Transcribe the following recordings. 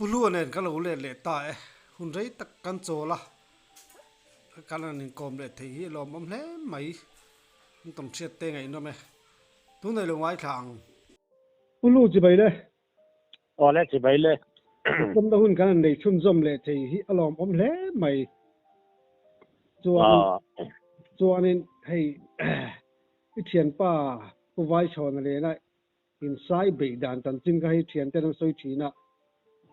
Pu Hlua nen ka lo let leh ta e. Hun rei tak kan chawl a, kan han inkawm leh thei hi a lawmawm hle mai. An tawng hriat te ngaihnawm e. Tunei lo ngaithla ang. Pu Hlu chibai le. Aw le chibai le. Inkawmna hun kan han nei chhunzawm leh thei hi a lawmawm hle mai. Chuan chuanin hei i thianpa Pu Vaichhawna lena Insai beih dan chanchin kha hei thian ten an sawi thin a,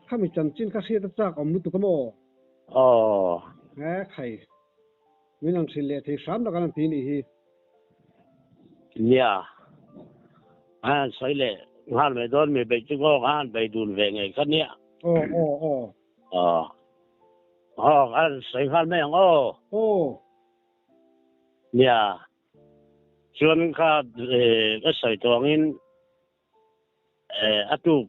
khami chanchin kha hriat a chak awm lutuk a maw? Aw. He khai, min han hrilh leh thei hram tak an han ti nih hi. Nia, an han sawi leh nghal mai dawn mi beih chu ngawk a han bei dun ve ngei kha nia. Aw aw aw. Aw. Aw, an han sawi nghal mai ang aw. Aw. Nia. Chuan kha ka sawi tawh angin a tuk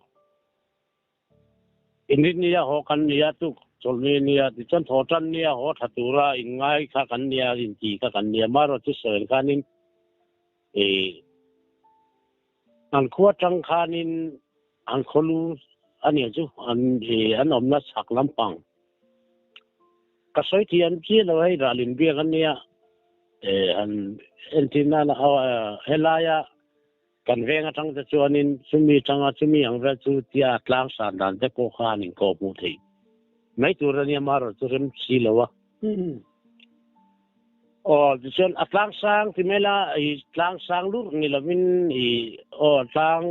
inrit nia haw kan nia tuk chawlhni nia tichuan thaw tan nia haw tha tura inngai kha kan nia inti kha kan nia marawh chu sawi ang khanin an khua tang khanin an khawlu a nia chu an an awmna chhak lampang Ka sawi thiam chiah lo hei ral inbiak a nia han entir nana helaia kan veng atang te chuanin chumi tanga chumi ang vel chu tia tlang san dan te pawh kha an inkawh hmuh theih mai tur a nia marawh chu rem si lo a. Aw tichuan a tlang sang ti mai la i tlang sang lurh ni lovin i aw tlang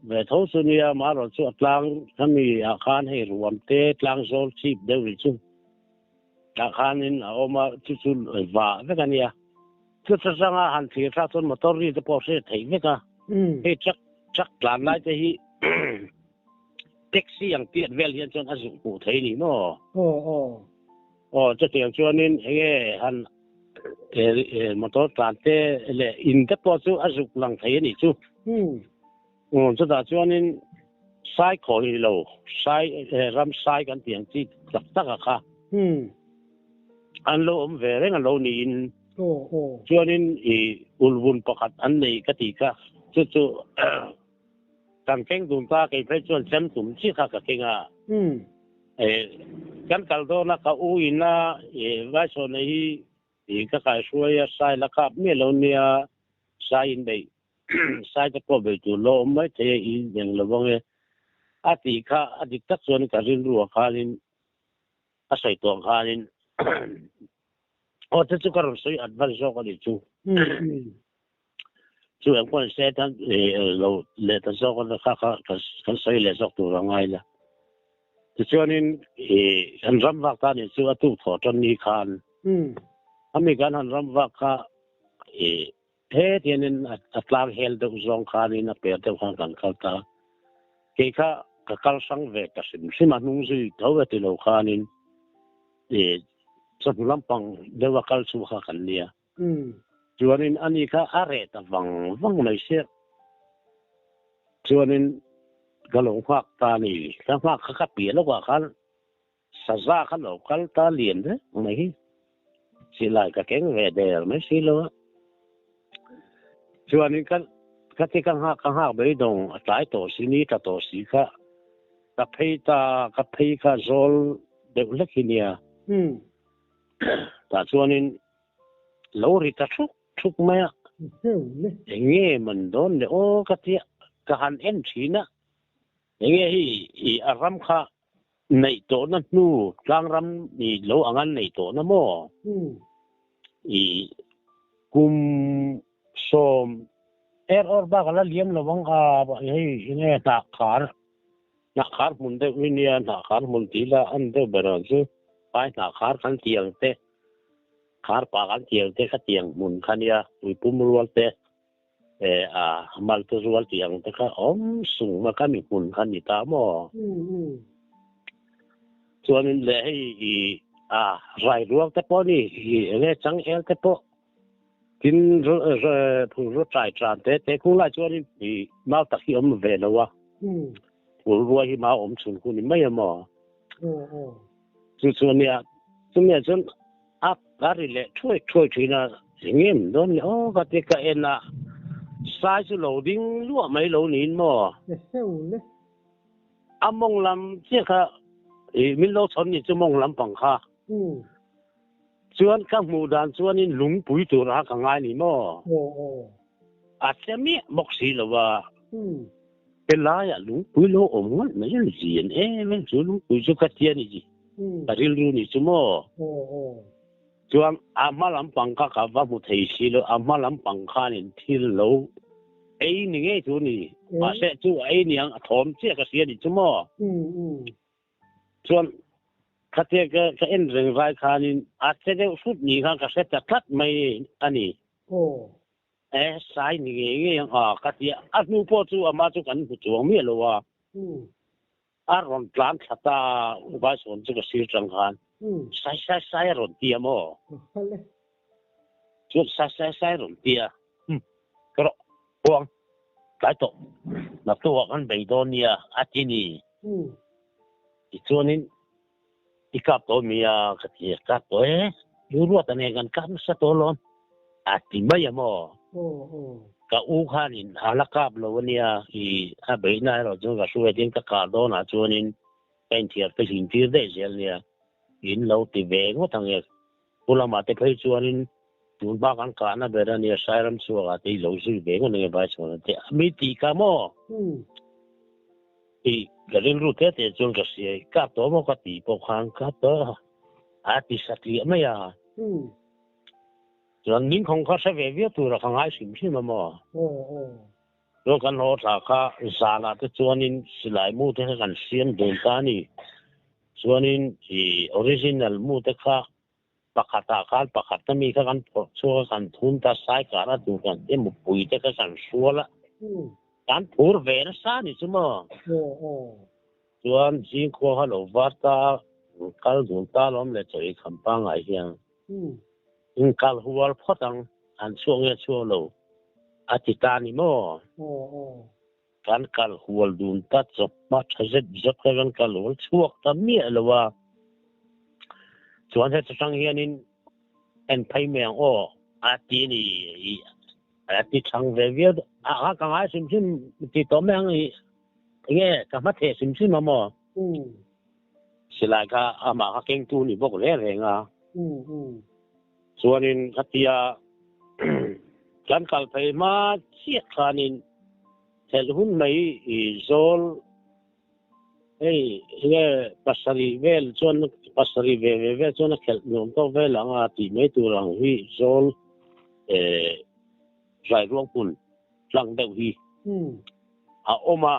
ve tho chu nia marawh chu a tlang khami ah khan hei ruam te tlang zawl chhip deuh rih chu tah khanin a awm a chu chu vah vek a nia chuta changa han thlir thlak chuan motor ri te pawh hriat theih vek a hei truck truck tlan lai te hi taxi ang tiat vel hian chuan a zuk hmuh thei ni maw aw aw Aw chutiang chuanin enge han motor tlan te leh in te pawh chu a zuk lang thei a nih chu. Chutah chuanin sai khawi lo sai ram sai kan tih ang chi tak tak a kha an lo awm ve reng a lo niin chuanin i ulvun pakhat an nei ka tih kha chu chu Kan keng dun ta kei phei chuan chem tum chi kha ka keng a. Kan kal dawn a ka u in a Vaisawna hi ka kaihruai a sai la kap miah lo nia sai in beih sai te pawh beih tur lo awm mai thei a i eng lo vang e a tih kha a dik tak chuan ka rilru ah khanin a sawi tawh ang khanin aw te chu ka rawn sawi advance zawk a nih chu. Chu eng pawh se tan lo leh ta zawk a kha kha kan sawi leh zawk tur a ngai la. Tichuanin kan ram vak ta nih chu a tuk thawh tan ni khan ami kan han ram vak kha he tianin a tlang hel deuh zawng khanin a per deuh khan kan kal ta. Kei kha ka kal hrang ve ta hrim hrim a hnung zui tho e ti lo khanin chawhnu lampang deuh a kal chu kha kan nia. Chuanin ani kha a reh ta vang vang mai sia. Chuanin ka lo nghak ta a ni. Ka nghak kha ka piah lawkah khan saza kha lo kal ta lian vek mai hi. Silai ka keng ve der mai si lo a. Chuanin ka ka ti ka nghak ka nghak beidawng a tlai tawh si ni tla tawh si kha ka phei ta ka phei kha zawl deuh hlek hi nia. Tah chuanin lo ri ta thuk thuk mai a. Eng nge man dawn le aw ka tia ka han en thin a. Eng nge hi i a ram kha neih tawhna hnu tlang ram i lo ang an neih tawhna maw? I kum 10 er awr bak a la liam lo ang a hei eng nge hnah khar Hnah khar hmun deuh hi nia, hnah khar hmun tih ila an deuh ber ang chu. Pai hnah khar kan tih ang te, khar pa kan tih ang te khatiang hmun kha nia, puipum rual te eh a malte rual tih ang te kha awm sung a kha mi hmun kha ni ta maw? Chuanin leh hei i a rai ruang te pawh ni i enge changel te pawh Tin, phulrua ṭai ṭan te te kung lai chuanin i mau tak hi awm ve lo a. Phulrua hi mau awm chhun khu ni mai a maw? Chu chu ania, chumi ah chuan a a ri leh thuai thuai ṭhin a, eng em dawn le aw ka ti ka en a, sai chu lo ding luah mai lo niin maw? A mawng lam chiah kha. I min lo chhawn ni chu mawng lampang kha. Chuan ka hmuh dan chuanin lungpui tur a ka ngai ni maw? A che miah bawk si lo a. Helaiah lungpui lo awm ngalh mai a ni zin em em chu lungpui chu ka tia ni ka rilru ni chu maw? Chuan a hma lampang kha ka va hmu thei si lo, a hma lampang khanin thil lo ei ni ngei tur ni. Mahse chu a ei niang a thawm chiah ka hria ni chu maw? Chuan khatia ka ka en reng vai khanin a che deuh hrut ni khan ka hre ta tlat mai a ni. E sai ni ngei ngei ang a ka ti a, a hnu pawh chu amah chu kan hmu chuang miah lo a. A rawn tlan thla ta a, Upa sawn chu ka sir tang khan sai sai sai a rawn ti a maw? Chuan sai sai sai a rawn ti a, Umm ka rawh huang tlai tawh naktuk ah kan bei dawn nia a ti ni. Tichuanin i kap tawh mi a ka ti a, kap tawh e, u ruat a nen kan kap nasa tawh alawm a ti mai a maw? Ka u khanin a la kap lo a nia, i a beihna erawh chuan ka hruai tin ka kah dawnah chuanin ka inthiar te hlim tir daih zel nia, in lo ti ve ngawt ang e. Pu lamah te phei chuanin tun hma kan kahna ber a nia, Sairam chhuakah te i lo zui ve ngawt ang e Vaichhawn te a mi tih ka maw? I ka rilru te te chuan ka hria i kap tawh maw ka tih pawh khan kap tawh a ti satliah mai a. Chuan ningkhawng kha hre ve viau tura ka ngai hrim hrim a maw? Chuan kan haw thla kha zanah te chuanin silai mu te kha kan siam dun ta a ni. Chuanin i original mu te kha pakhatah khan pakhat na mi kha kan phawrh chhuak a, kan thun ta sai kahna tur kan emaw pui te kha kan hrual a, kan phur ve nasa a ni chu maw? Chuan zingkhua kha lo var ta, kal dun ta lawm le chaw ei kham pangngai hian. In kal hual phawt ang, an chhuak nge chhuak lo a ti ta ni maw? Kan kal hual dun ta chawp hma tha zet zet kha kan kal hual chhuak ta miah lo a. Chuan heta tang hianin en phei mai ang aw a ti a ni i a ti chhang ve viau a a ka ngai hrim hrim ti tawh mai ang i enge ka hma theh hrim hrim a maw? Silai kha amah kha kengtu ni bawk reng reng a. Chuanin khatia kan kal phei hma chiah khanin thelh hun mai i zawl hei enge pasarih vel chuan pasarih ve ve vel chuan a khelh nuam tawk vel ang a tih mai tur ang hi zawl eh zairuang hmun tlang deuh hi a awm a.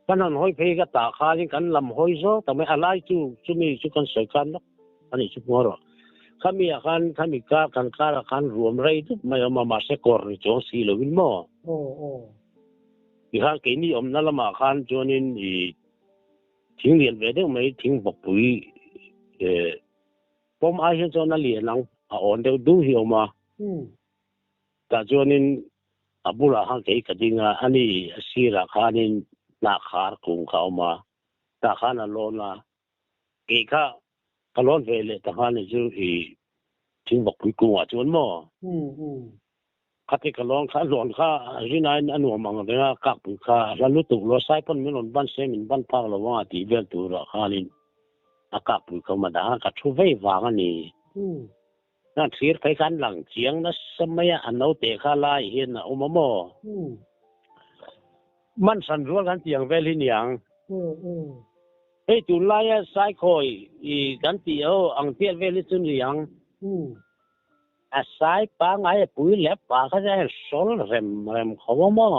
Kan han hawi phei ka tah khanin kan lam hawi zawk ta mai, a lai chu chumi chu kan sawi khan lawk a nih chu hmuh rawh. Khami ah khan khami kar kan kar ah khan ruam rei dup mai a awm a, mahse kawr ni chuang si lo in maw? Tikhan keini awmna lamah khan chuanin i thing lian ve deuh mai thing bawkpui eh pawm ai hian chuan a lian ang a awn deuh du hi a awm a. Tah chuanin a bulah khan kei ka ding a, ani a sirah khanin hnah khar kung kha a awm a, tah khan a lawn a, kei kha ka lawn ve leh ta nghal ni chu i thingvakpui kungah chuan maw? Khati ka lawn kha a lawn kha rinain a nuam ang reng a, kakpui kha a hla lutuk lo, sai pawn min rawn ban se min ban phak lo ang a tih vel turah khanin a kakpui kha awm a, dah khan ka thu vei vang a ni. Kan thlir phei khan lang chiang nasa mai a, a naute kha lai hian a awm a maw? Man hran rual kan tih ang vel hi niang. Hei tunlaia Saikhawi i kan tih ho ang chiah vel hi chu niang. A sai pangngai a pui leh pa kha chuan a hrawl rem rem kho a maw?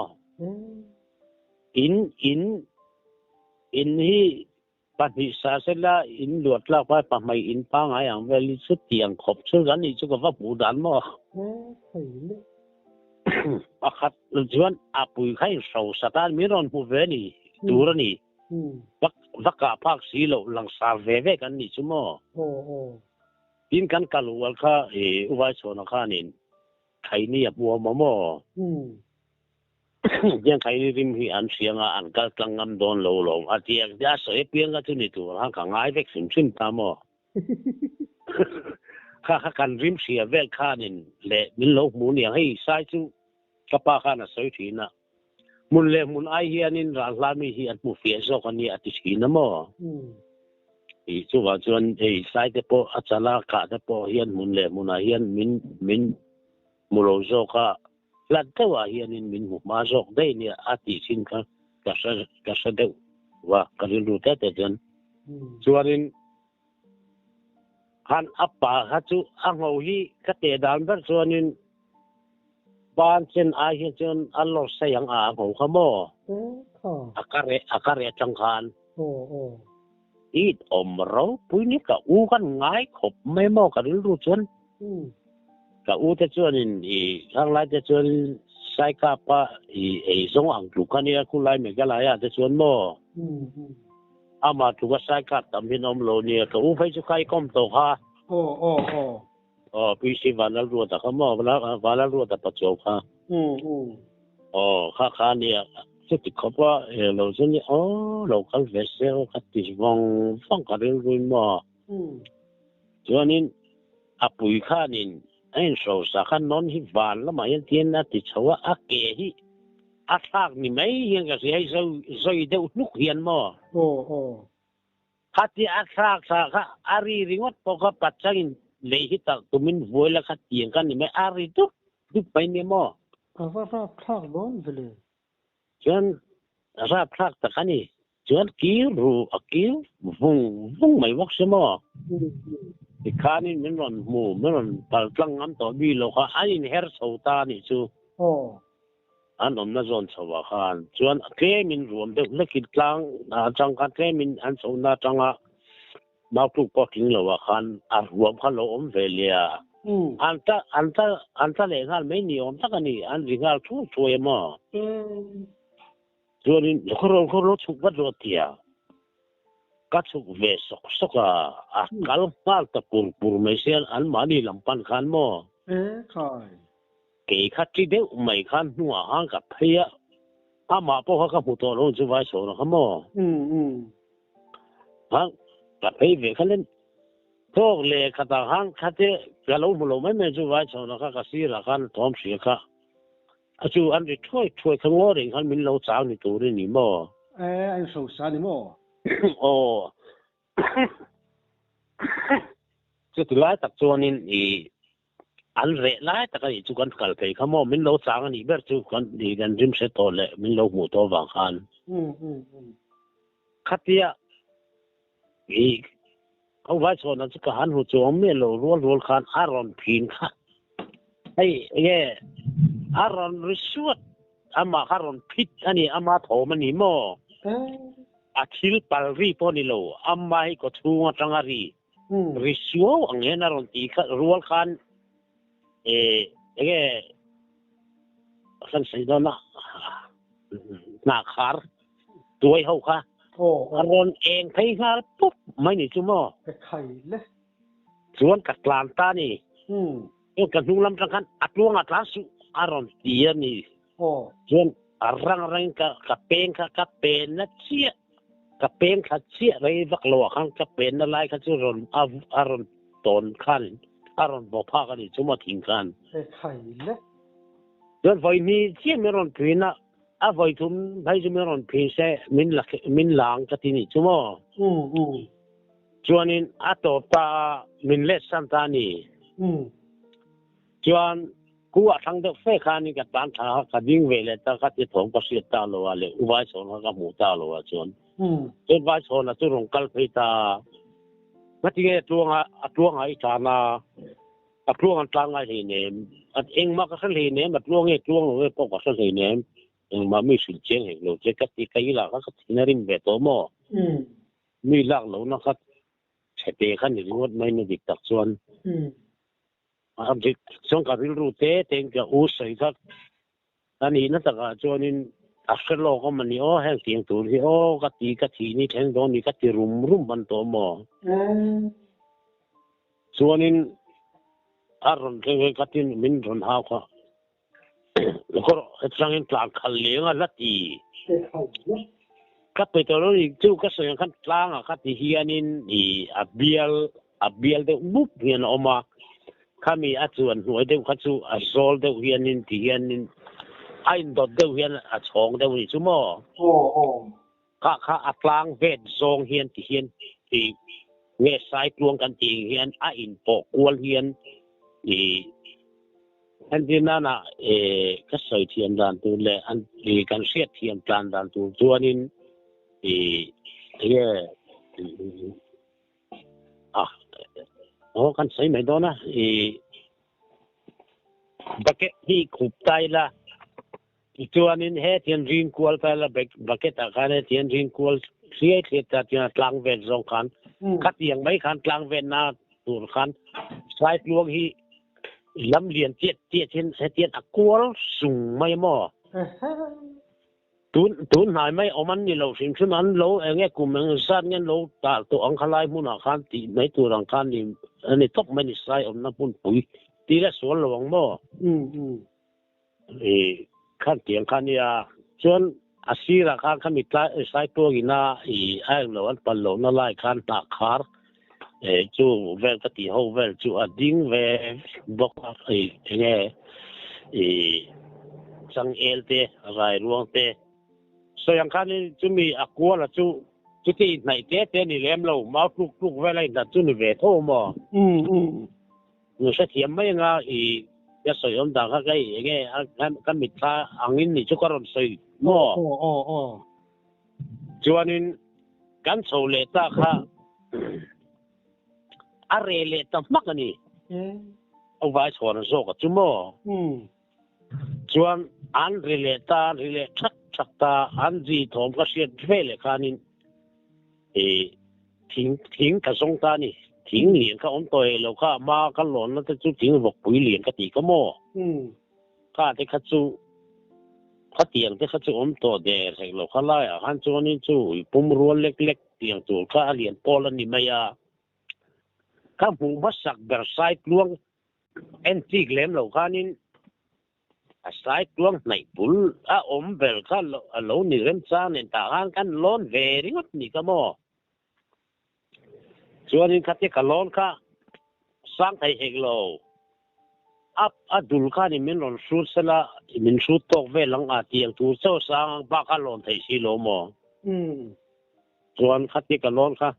In in in hi Pahnih sa sela in luat tlak pai pahmai in pangai ang vel hi chu tiang khawp chu kan nih chu ka va hmuh dan maw? Pakhat chuan a pui kha in hro sat a, min rawn hmu ve ni tur a ni. Va kah phak si loh langsar ve ve kan nih chu maw? Tin kan kal ual kha i Uvaichhawna khanin Khaini a hmu awm a maw? Tiang khaini rim hi an hriang a, an kal tlang ngam dawn lo lawm a ti a, a sawi apiang kha chu ni tur khan ka ngai vek hrim hrim ta maw? Kha kha kan rim hria vel khanin leh min lo hmu niang hei sai chu ka pa khan a sawi thin a, hmun leh hmun ai hianin ral hla mi hi an hmu fiah zawk a nia a ti thin a maw? I chuvah chuan hei sai te pawh a chala kah te pawh hian hmun leh hmunah hian min min hmu lo zawk a, hlat deuhah hianin min hmu hma zawk daih nia a tih thin kha ka hre ka hre deuh va ka rilru te te chuan. Chuanin han a pa kha chu a ngho hi ka teh dan ber chuanin ban chen ai hian chuan a lawr sei ang a a ngho kha maw? A ka reh a ka reh atang khan. It awm ropui ni ka u kan ngai khawp mai maw ka rilru chuan. Ka u te chuanin i khang lai te chuan Saikapa i ei zawng ang tluk kha nia khulai Meghalaya te chuan maw? Amah tluka Saikap tam hian awm lo nia ka u phei chu kha i kawm tawh kha. Aw aw aw. Aw PC Vanlalruata kha maw Vanlalruata Pachuau kha. Aw kha kha nia chuti khawp a lo chu nia aw lo kal ve se aw ka ti vawng vawng ka rilruin maw. Chuanin a pui khanin a inhrosa kha nawn hi van lamah hian tian a ti chho a, a ke hi a thlak ni mai hian ka hria hei zawi deuh hnuk hian maw. Aw aw. Khati a thlak thla kha a ri ringawt pawh kha pachangin lei hi talh tumin vuai la kha tiang kha ni mai, a ri dup dup mai nia maw. A va rap thlak dawn vele. Chuan rap thlak tak a ni. Chuan kir ru a kir vung vung mai bawk si maw. Tikhanin min rawn hmu, min rawn pal tlang ngam tawh bik lo kha an inher chho ta a nih chu. Aw. An awmna zawn chho ah khan chuan tlemin ruam deuh hlekin tlang atang khan tlemin an chhohna atanga mautluk pawh tling lo ah khan a ruam kha lo awm ve leh a. An ta an ta an ta leh nghal mai ni awm tak a ni, an ri nghal thuai thuai a maw. Chuanin khaw khaw lo chhuk vat rawh tia ka chhuk ve sawk sawk a, a kal nghal ta pur pur mai sia anmahni lam pan khan maw. E khai. Kei kha chi deuh mai khan hnuah khan ka phei a, amah pawh kha ka hmu tawh lo chu vai sawn kha maw. Khan ka phei ve kha len tawk leh khatah khan khate ka lo hmu lo mai mai chu vai sawn kha ka sirah khan thawm hria kha a chu an ri thuai thuai kha ngaw reng khan min lo chau ni tur a ni maw. E a inhrosa ni maw? Aw. Chuti lai tak chuanin i An reh lai tak a nih chu kan kal phei kha maw min lo chang a nih ber chu kan ih kan rim hre tawh leh min lo hmuh tawh avang khan. Khatia ih ho vai chhuahna chu ka han hmu chuang miah lo rual rual khan a rawn phin kha hei enge a rawn ri suat amah kha rawn phit a ni ama thawm a ni maw a thil pal ri pawh a ni lo ama hi kaw chhung atanga ri Ri suau ang hian a rawn tih kha rual khan eh enge kan sawi dawn a hnah khar tuai ho kha a rawn eng phei nghal pup mai ni chu maw. Khai le. Chuan ka tlan ta ni. Chuan ka hnung lam tang khan a tluang a tlan suh a rawn ti a ni. Chuan a rang rangin ka ka peng kha ka pen na chiah ka peng thla chiah rei vak lo ah khan ka pen na lai kha chu rawn a a rawn tawn khan a rawn vaw phak a ni chu maw thing khan. Chuan vawi hnih chiah min rawn phin a, a vawi thum phei chu min rawn phin se min la min la ang ka ti nih chu maw. Chuanin a tawp ta a min let san ta a ni. Chuan Ku a thlang deuh fe khanin ka tan thla kha ka ding ve leh ta ka ti thawm ka hriat ta lo a leh u Vaichhawn kha ka hmuh ta lo a chuan chuan Vaichhawn a chu rawn kal phei ta ngatinge a tluang a a tluang ah i tan a a tluang an tlang ngai hlei nem a engmah ka hre hlei nem a tluang nge tluang lo nge pawh ka hre hlei nem engmah mi hrilh chiang hek lo che ka ti ka i lah kha ka thin a rim ve tawh maw mi lak lo na kha chhe te kha ni ringawt mai na dik tak chuan. A dik chuan ka rilru te tein ka u sawi kha ka nihna takah chuanin a hre lawk awm a ni aw heng tiang tur hi aw ka ti ka thih ni thleng dawn ni ka ti rum rum hman tawh maw. Chuanin a rawn thleng hi ka tin min rawn hau kha Hetiangin tlang khal leng a la ti. Ka pe tawh lo ni chu ka sawi ang khan tlangah kha ti hianin i a bial a bial deuh mup hian a awm a, khami a chuan hnuai deuh kha chu a zawl deuh hianin ti hianin a indawt deuh hian a chhawng deuh a nih chu maw? Kha kha a tlang vet zawng hian ti hian i. Nge Saitluang kan tih ang hian a inpawh kual hian i entir nana e ka sawi thiam dan tur leh an i kan hriat thiam tlan dan tur chuanin i enge a aw kan sawi mai dawn a i bucket hi khup ta ila Tichuanin hetian ring kual ta ila bucket ah khan hetian ring kual hliai hliai ta chuan a tlang vel zawng khan khatiang mai khan tlang venna tur khan Saitluang hi lam lian chiah chiah hian hetian a kual sung mai maw? Tun tun hnai mai awm an ni lo hrim hrim an lo eng nge kum eng zat nge an lo tar tawh ang khalai hmunah khan tih mai tur ang khan ni a ni tawp mai ni sai awmna hmunpui tih la sual lo ang maw? I khan tiang kha nia chuan a sirah khan khami tlai saituang ina i a englo an pal lohna lai khan hnah khar e chu vel ka tih ho vel chu a ding ve bawk a i enge i changel te rai ruang te sawi ang khanin chumi a kuala chu chuti inhnaih te te a ni lem lo mau tluk tluk vel a inhlat chu ni ve tho maw? Nu hrethiam mai anga i ka sawi awm dan kha ka i enge ka mitthla angin ni chu ka rawn sawi maw? Aw aw aw. Chuanin kan chho leh ta kha a reh leh ta hmak a ni. A vai chhuan zawk a chu maw? Chuan an ri leh ta, an ri leh thak thak ta, an ri thawm ka hriat ve leh khanin i thing thing ka zawng ta a ni. Thing lian kha awm tawh lo kha a hma ka lawnna te chu thing vawkpui lian ka tih kha maw? Kha te kha chu khatiang te kha chu awm tawh der hek lo kha laiah khan chuanin chu ui pum rual lek lek tiang tur kha a lian pawl a ni mai a. Ka hmuh hmasak ber Saitluang Enchik lem lo khanin a sai tluang hnaih bul a awm ber kha a lo ni remchang nen tah khan kan lawn ve ringawt ni ka maw? Chuanin khatia ka lawn kha sang thei hek lo. A a dul khanin min rawn hrut sela min hrut tawk vel ang a tiang tur chauh sang ang bak a lawn theih si lo maw? Chuan khatia ka lawn kha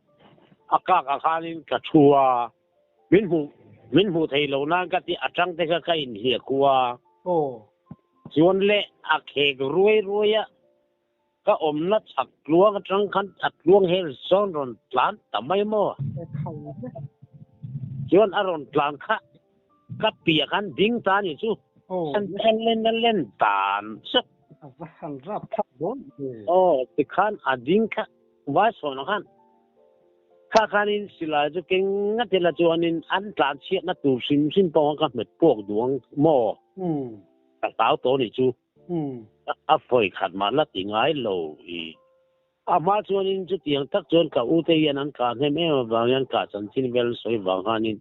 a kak ah khanin ka thu a. Min hmuh min hmuh thei lo nan ka ti a tang te kha ka inhliah khu a. Aw. Chuan le a khek ruai ruai a, ka awmna chhak tluang atang khan a tluang hel sawn rawn tlan ta mai maw? Chuan a rawn tlan kha ka piah khan ding ta ni chu. Aw. A len a len dan chu. A va han rap thlak dawn ve. Aw tikhan a ding kha vai sawn ah khan Kha khanin silai chu keng ngat ila chuanin an tlan chhiatna tur hrim hrim pawh kha ka hmet puak duh ang maw? Ka hlau tawh anih chu. A vawi khat mah la ti ngai lo i. A hma chuanin chutiang tak chuan ka ute hian an kah hnem em avang hian kah chanchin vel sawi vang khanin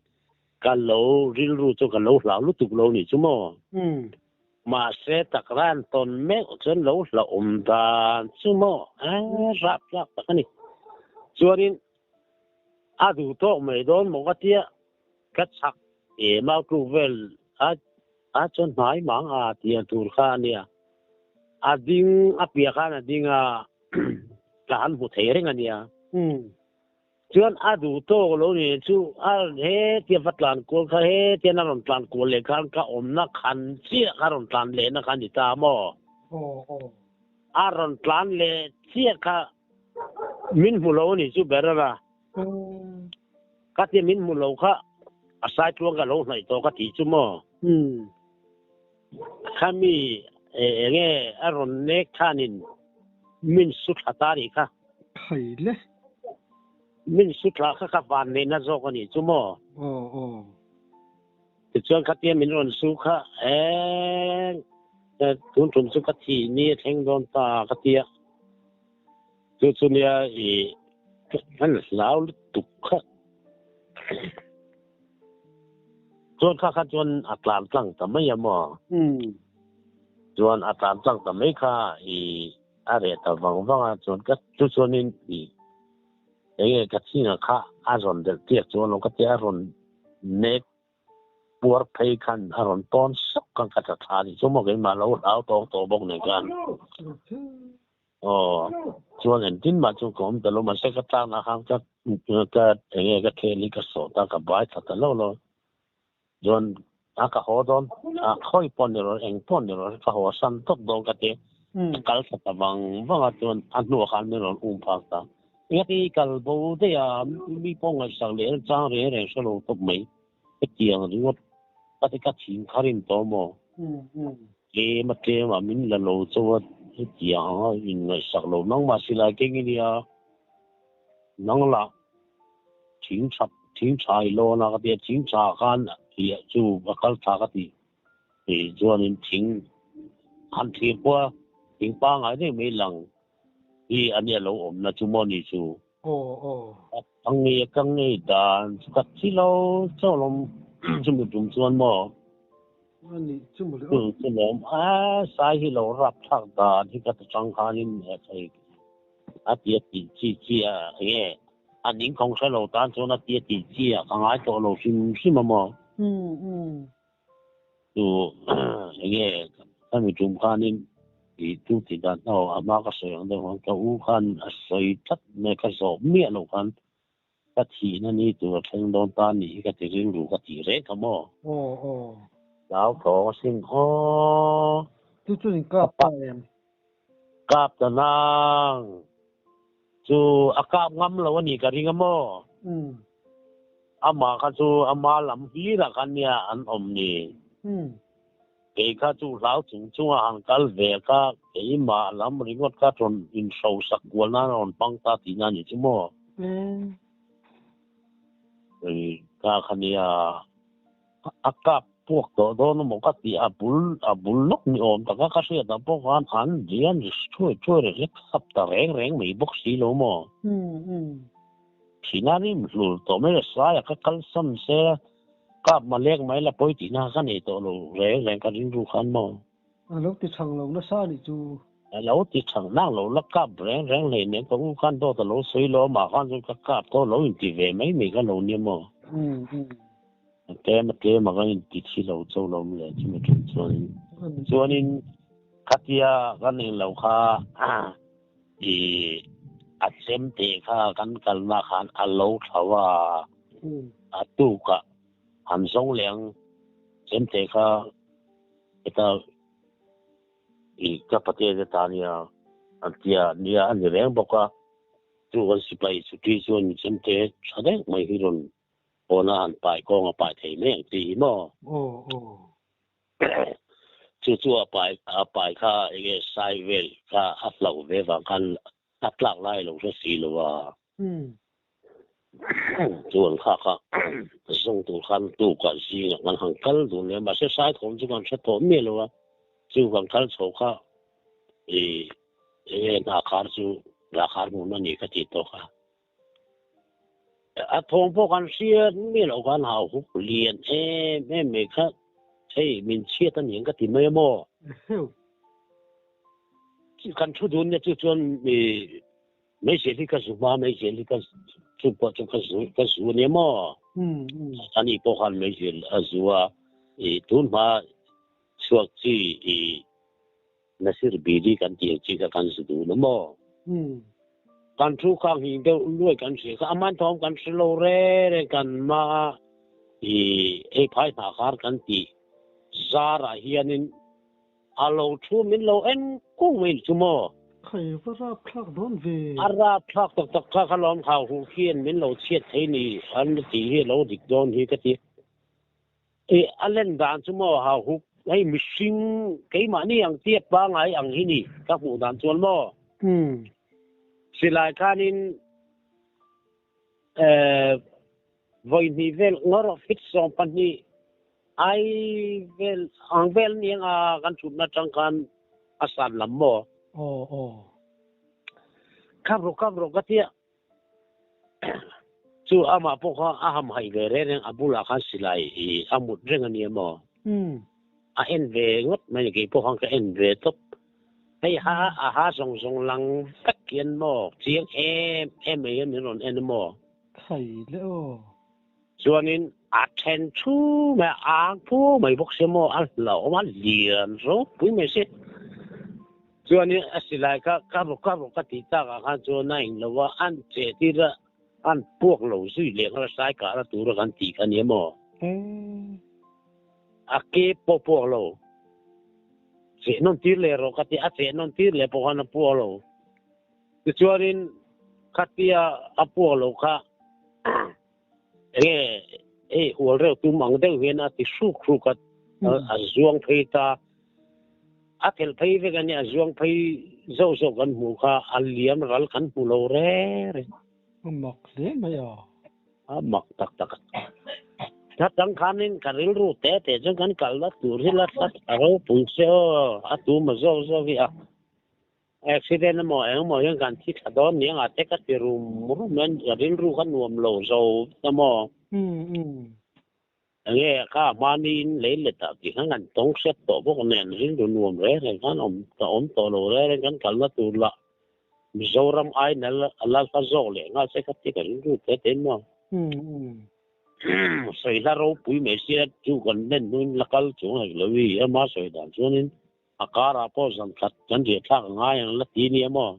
ka lo rilru chu ka lo hlau lutuk lo nih chu maw? Mahse takran tawn meuh chuan lo hlauhawm dan chu maw a rap tlak tak a ni. Chuanin a duh tawk mai dawn maw ka tia ka chhak em a tluk vel a a chuan hnai mang a tia tur kha a nia. A ding a piah khan a ding a ka han hmu thei reng a nia. Chuan a duh tawk lo ni chu a hetia va tlan kual kha hetian a rawn tlan kual leh khan ka awmna khan chiah kha rawn tlan lehna kha a ni ta maw? A rawn tlan leh chiah kha min hmu lo a ni chu ber a. Ka tia min hmu lo kha a sai tluang ka lo hnaih tawh ka tih chu maw? Khami enge a rawn nek khanin min su thla ta nih kha. Thai le. Min su thla kha ka van neihna zawk a nih chu maw? Aw aw. Tichuan khatia min rawn su kha eng tun tum chu ka thih ni a thleng dawn ta ka tia. Chu chu nia i kan hlau lutuk kha. Chuan kha kha chuan a tlan tlang ta mai a maw? Chuan a tlan tlang ta mai kha i a reh ta vang vang a, chuan ka chu chuanin i enge ka chhinga kha a rawn delh tiak chuan lo ka tia a rawn nek puar phei khan a rawn tawn sawk khan ka tla thla a ni chu maw keimah lo hlau tawk tawh bawk nen khan. Aw chuan engtin mah chu ka awm ta lo mahse ka tlakna khan ka. Ka enge ka thel hi ka sawh ta ka bai thla ta lo lo. Chuan a ka haw dawn a khawi pawh ni rawh eng pawh ni rawh ka haw san tawp dawn ka ti. Ka kal thla ta vang vang a chuan a hnuah khan min rawn um phak ta. Engati kal bo daih a mi pawh ngaihsak leh chang reng reng hre lo tawp mai. Hetiang ringawt ka ti ka thin kha rin tawh maw? Tlem a tlem a min la lo chauh a hetiang anga in ngaihsak lo nangmah silai keng i nia nang lah thing tha thing tha i lawn a ka ti a thing tha khan liah chu a kal tha ka ti tih chuanin thing han thlir pawh a thing pangngai daih mai lang hi a nia lo awmna chu maw ni chu. Aw aw. A ngei a ka ngei dan chu ka thi lo chauh lawm chumi tum chuan maw. A nih chu mawle aw. Chu lawm a sai hi lo rap thlak dan hi ka ti chang khanin thei a ti a tih chi chi a enge a ning khawng hre lo tan chuan a ti a tih chi a ka ngai tawh lo hrim hrim a maw. Chu enge khami tum khanin i tu ti dan aw a hma ka sawi ang deuh khan ka u khan a sawi tlat mai ka zawh miah loh khan ka thihna ni tur a thleng dawn ta a nih hi ka ti rilru ka tih reng kha maw. Aw aw. Hlau thawng a sin aw. Chu chu in kap ta em? Kap ta nang. Chu a kap ngam lo a nih ka ring a maw? Amah kha chu ama lam hlirah khan nia an awm ni. Kei kha chu hlau chung chunga han kal ve kha keimah lam ringawt kha rawn inhrosak kual nan a rawn hmang ta tihna a ni chu maw? Ka kha nia a kap puak tawh dawn emaw ka tih a bul a bul lawk ni awm taka ka hriat ah pawh khan an rian ri thuai thuai ri hlek hlap ta reng reng mai bawk si lo maw? Thina rim hlur tawh mai a sai a ka kalsan se kap malek mai la pawi tihna ka nei tawh lo reng reng ka rilru khan maw? A lo ti chhang lo nasa a nih chu. A lo ti chhang nang lo la kap reng reng hlei nen ka u khan dawt a lo sawi lo amah khan chuan ka kap tawh lo inti ve mai mai kha lo nia maw? A tlem a tlem a ka inti thi lo chauh lo mawle chumi ṭum chuanin chuanin khatia kan englo kha i a chem te kha kan kalna khan a lo thlo a, a tukah han zawng leh ang chem te kha heta i ka patea te ta nia an tia nia a ni reng bawk a, chu kan sipai chhuti chuan chem te tha deuh mai hi rawn pawna han pai kawng a pai thei mai ang tih hi maw? Aw aw. Chu chu a pai a pai kha enge sai vel kha a hlauh ve vang khan a tlak lai lo hre si lo a. Chu an kha kha zawng tur khan tukah zingah kan han kal dun leh a mahse sai thawm chu kan hre tawh miah lo a. Chu kan kal chho kha i enge hna khar chu hna khar hmun a ni ka tih tawh kha. A thawng pawh kan hriat miah loh khan hau huk lian em em mai kha hei min chhiat a niang ka ti mai a maw? Kan thu dun nia chu chuan mi meizel hi ka zu hma meizel hi ka chu pawh chu ka zu ka zu a nia maw? Ani pawh khan meizel a zu a i tun hma chhuak chi i Nasir Bidi kan tih ang chi kha kan zu duh lo maw? Kan thu kha nghing deuh luai kan hria kha aman thawm kan hre lo reng reng kan ma i hei phai hna khar kan tih zarah hianin a lo thu min lo en kung mai chu maw? Khai va rap thlak dawn ve. A rap thlak tak tak kha kha lawm hau huh khian min lo chhiat thei ni an tih hi a lo dik dawn hi ka ti. I a len dan chu maw hau huk hei mihring keimahni ang tiat pangai ang hi ni ka hmuh dan chuan maw. Silai khanin vawi hnih vel ngawr fit 12 ai vel ang vel ni anga kan thutna atang khan a san lam maw. Aw aw. Kap rawh kap rawh ka tia. Chu amah pawh kha a ham haih ve reng reng, a bulah khan silai i a mut reng a nia maw? A en ve ngawt mai ni, kei pawh khan ka en ve tawp. Hei ha a ha zawng zawng lang vek hian maw chiang em em mai hian min rawn en a maw? Khai le aw. Chuanin a then thu mai a, a ang phu mai bawk sia maw, a hlauhawm a lian ropui mai si. Chuanin a silai kha ka rawk ka rawk ka tih takah khan chuan a englo a, an cheh tir a. An puak lo zui leh nghal a sai kahna tura kan tih kha nia maw? A ke pawh puak lo. Cheh nawn tir leh rawh ka ti, a cheh nawn tir leh pawh khan a puak lo. Tichuanin khatia a puak lo kha enge hei hual reuh tum ang deuh hian a ti hruk hruk a, a zuang phei ta. A thelh phei vek a nia, a zuang phei zauh zauh kan hmuh kha a liam ral kan hmu lo reng reng. A mak hle mai a. A mak tak tak a. Tha tang khanin ka rilru te te chuan kan kalna tur hi la thla a ropui se aw, a tum a zawk zawk hi a. Accident emaw eng emaw hian kan thi thla dawn ni anga te ka ti rum rum a, ka rilru kha nuam lo zo vek a maw. Enge kha hmani in lei let ah tih khan kan tawng hriat tawh bawk nen rilru nuam reng reng khan awm ka awm tawh lo reng reng kan kalna tur lah Mizoram ai na a la hla zawk leh nghal se ka ti ka rilru te te maw. Sawi hla ropui mai sia chu kan len hnuin la kal chuang hek lo i ama sawi dan chuanin A karah pawh zan khat kan riah thlak a ngai ang la ti nia maw?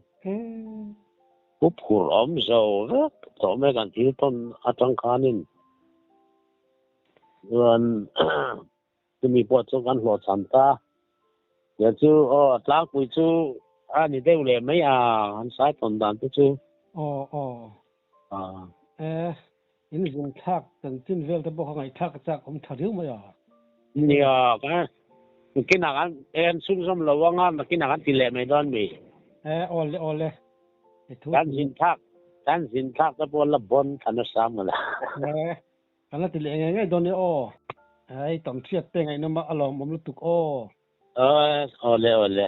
Pu phur awm zo vek tawh mai kan thil tawn atang khanin chuan chumi pawh chu kan hlawhchham ta. Tiang chu aw tlangpui chu a ni deuh leh mai a an sai tawn dan te chu. Aw aw. E in zung thlak chanchin vel te pawh kha ngaihthlak a chak awm tha riau mai a. Nia ka nakinah kan en chhunzawm lo anga nakinah kan ti leh mai dawn mi. E aw le aw le. Kan zin thlak kan zin thlak te pawh la bawn tha nasa mawle. E kan la ti leh ngei ngei dawn nia aw. Hei tam hriat te ngaihnawm a alawmawm lutuk aw. Aw le aw le.